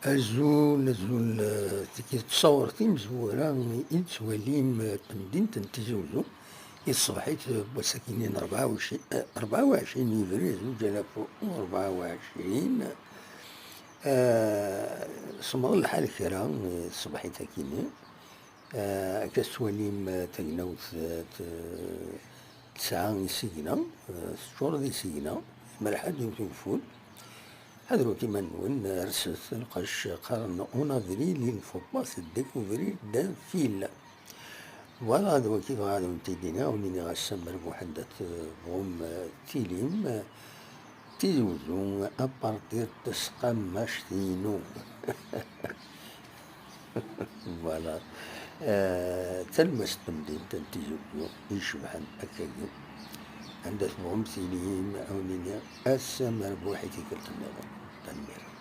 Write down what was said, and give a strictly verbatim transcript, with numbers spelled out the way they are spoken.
Azul, azul, eh, tagi d ttṣawret imezwura i nettwalim, eh, temdint n Tizi Uzzu, i tṣebḥit, eh, n wass-agi-nni n rebɛa u ɛecrin, eh, rebɛa u ɛecrin yebrir zuǧ alaf u rebɛa u ɛecrin. Eh, semmeḍ lḥal kra, eh, tṣebḥit-agi-nni. Eh, akka tettwalim, eh, tagnawt, eh, t-, tesɛa isigna, eh, teččur d isigna, merḥa d yiwet ugefful. Ḥadret iman-nwen, rset lqecc, qqaren, on avril, il ne faut pas se découvrir d'un fil. Voilà, d wagi bɣiɣ ad wen-t-id-iniɣ, ad wen-iniɣ ass-a merbuḥ anda tebɣum, eh, tilim, eh, Tizi Uzzu, à partir de tesqammact-inu. Voilà. Eh, talmast n temdint n Tizi Uzzu icebḥen akkagi. Anda tebɣum tilim, ad wen-iniɣ ass-a merbuḥ i tikkelt nniḍen. Tanemmirt.